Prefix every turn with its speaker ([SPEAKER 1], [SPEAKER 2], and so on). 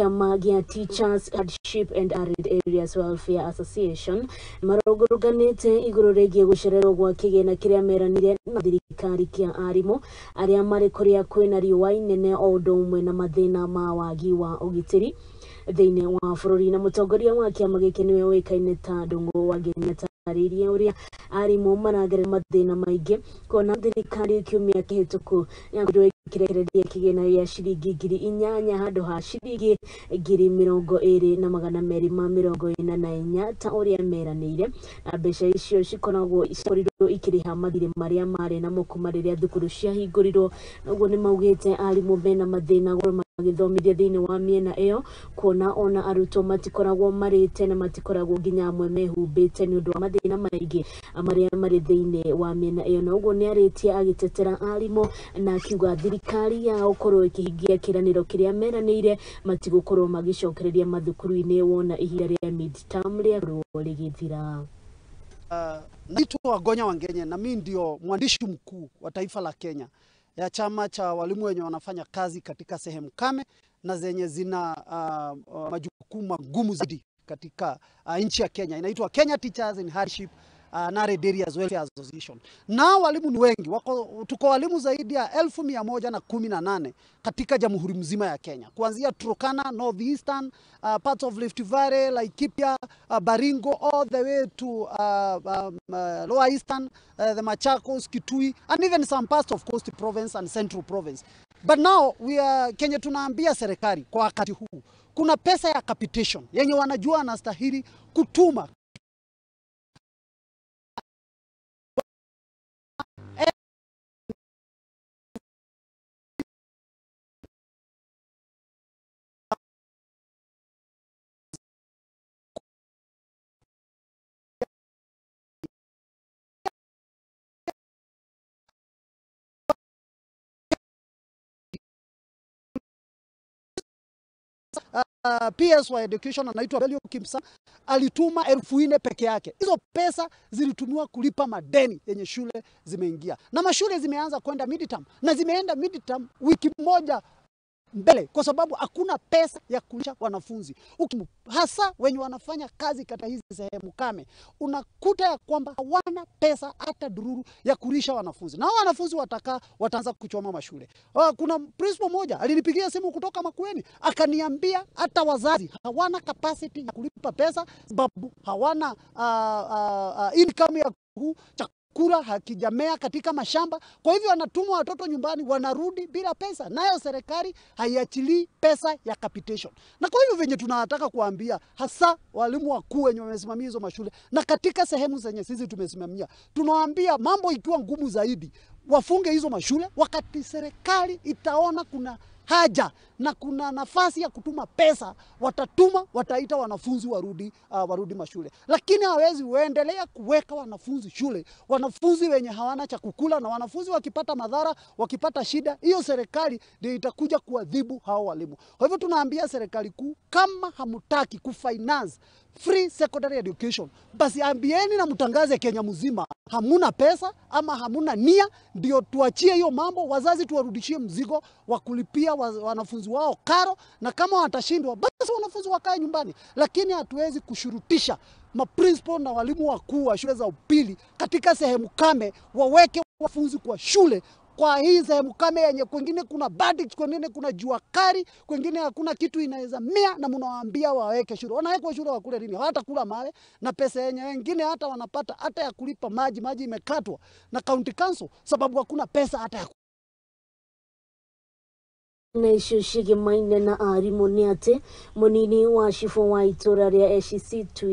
[SPEAKER 1] Kĩama gĩa Teachers Hardship and Arid Areas Welfare Association marũrũnganĩte igũrũ rĩgiĩ gũcererwo gwa kĩgĩna kĩrĩa meranire na thirikari kĩa arimũ arĩa marĩ kũrĩa kwĩna riũa inene o ũndũ ũmwe na mathĩna ma wagi wa ũgitĩri thĩinĩ wa bũrũri. Na mũtongoria wa kĩama gĩkĩ nĩwe ũĩkaine ta Ndung'u Wangenya atarĩirie ũrĩa arimũ maragerera mathĩna maingĩ kuona thirikari kiumia kĩhĩtũku yakorirwo ĩkĩrekereria kĩgĩna gĩa ciringi 8,000 handũ ha ciringi 202,244 ta ũrĩa meranĩire. Na mbeca icio cikoragwo ciakorirwo ikĩrĩha mathirĩ marĩa marĩ namo kuma rĩrĩa thukuru ciahingũrirwo. Ũguo nĩ maugĩte arimũ mena mathĩna gũkorwo magĩthomithia thĩinĩ wa mĩena ĩyo kuona ona arutwo matikoragwo marĩte na matikoragwo nginya amwe mehumbĩte nĩ ũndũ wa mathĩna maingĩ marĩa marĩ thĩinĩ wa mĩena ĩyo. Na ũguo nĩ arĩtie agĩtetera arimũ na akiuga thirikari yao korwo ĩkĩhingia kĩranĩro kĩrĩa meranĩire matigũkorwo magĩcokereria mathukuru-inĩ wona ihinda rĩa mid-term rĩakorwo rĩgĩthira.
[SPEAKER 2] Naitwa Gonya Wangenye na mimi ndio mwandishi mkuu wa taifa la Kenya ya chama cha walimu wenye wanafanya kazi katika sehemu kame na zenye zina majukumu magumu zaidi katika nchi ya Kenya. Inaitwa Kenya Teachers in Hardship Arid Areas Welfare Association. Na walimu ni wengi, tuko walimu zaidi ya 1,118 katika jamhuri mzima ya Kenya, kuanzia Turkana, North Eastern, parts of Rift Valley, Laikipia, Baringo, all the way to Lower Eastern, the Machakos, Kitui, and even some parts of Coast Province and Central Province. But now we are Kenya tunaambia serikali kwa wakati huu kuna pesa ya capitation yenye wanajua anastahili kutuma PS wa education anaitwa Belio Kimsa alituma 4,000 peke yake. Hizo pesa zilitumiwa kulipa madeni yenye shule zimeingia. Na mashule zimeanza kwenda midterm na zimeenda midterm wiki moja mbele kwa sababu hakuna pesa ya kulisha wanafunzi. Hasa wenye wanafanya kazi katika hizi sehemu kame, unakuta ya kwamba hawana pesa hata dururu ya kulisha wanafunzi. Na wanafunzi watakaa wataanza kuchoma mashule. Kuna principal moja alinipigia simu kutoka Makueni akaniambia hata wazazi hawana capacity ya kulipa pesa sababu hawana income ya chakula hakijamea katika mashamba. Kwa hivyo wanatuma watoto nyumbani wanarudi bila pesa. Nayo serikali haiachilii pesa ya capitation. Na kwa hivyo venye tunataka kuambia hasa walimu wakuu wenye wamesimamia hizo mashule na katika sehemu zenye sisi tumesimamia, tunawaambia mambo ikiwa ngumu zaidi wafunge hizo mashule wakati serikali itaona kuna haja na kuna nafasi ya kutuma pesa, watatuma, wataita wanafunzi warudi mashule. Lakini hawezi uendelea kuweka wanafunzi shule, wanafunzi wenye hawana cha kukula, na wanafunzi wakipata madhara, wakipata shida, hiyo serikali ndio itakuja kuadhibu hao walimu. Kwa hivyo tunaambia serikali kuu, kama hamutaki kufinance free secondary education, basi ambieni na mtangaze Kenya mzima hamuna pesa ama hamuna nia, ndio tuachie hiyo mambo, wazazi tuwarudishie mzigo wa kulipia wanafunzi wao karo, na kama watashindwa basi wanafunzi wakae nyumbani. Lakini hatuwezi kushurutisha maprincipal na walimu wakuu wa shule za upili katika sehemu kame waweke wanafunzi kwa shule kwa hii sehemu kame yenye kwingine kuna bandits, kwingine kuna jua kali, kwingine hakuna kitu inaweza mea, na mnawaambia waweke shule. Wanawekwa shule wakule nini? Hawatakula mawe, na pesa yenye wengine hata wanapata hata ya kulipa maji, maji imekatwa na county council sababu hakuna pesa hata ya
[SPEAKER 1] na icio cigimaine na arimũ nĩ atĩ mũnini wa cibũ wa itũra rĩa SCC